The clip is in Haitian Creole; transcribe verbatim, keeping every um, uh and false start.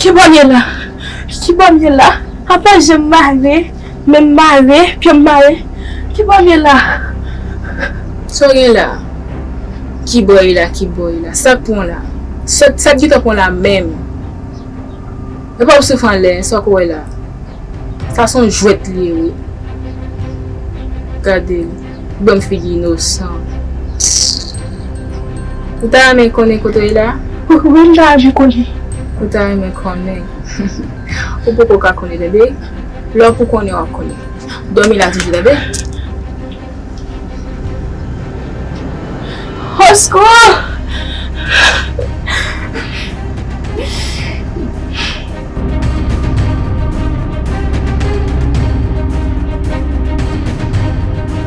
Ki bò m ye la? Ki bò m ye la? Apa je m mare, men m mare, pye m mare. Ki bò m ye la? Sa w gen la? Ki bò w ye la, ki bò w ye la? Sa k pran w la? Sa, sa k gentan pran w la menm? E pa w souf anlè, sa w wè la? Sa se yon jwèt li ye, wi. Gade l. Banm figi inosan. Ou ta renmen konnen kote w ye la? Wi, m ta renmen konnen. Ou ta renmen konnen? Ou poko ka konnen, tande? Lè w pou konnen, w ap konnen. Dòmi la toujou, tande? Oskou!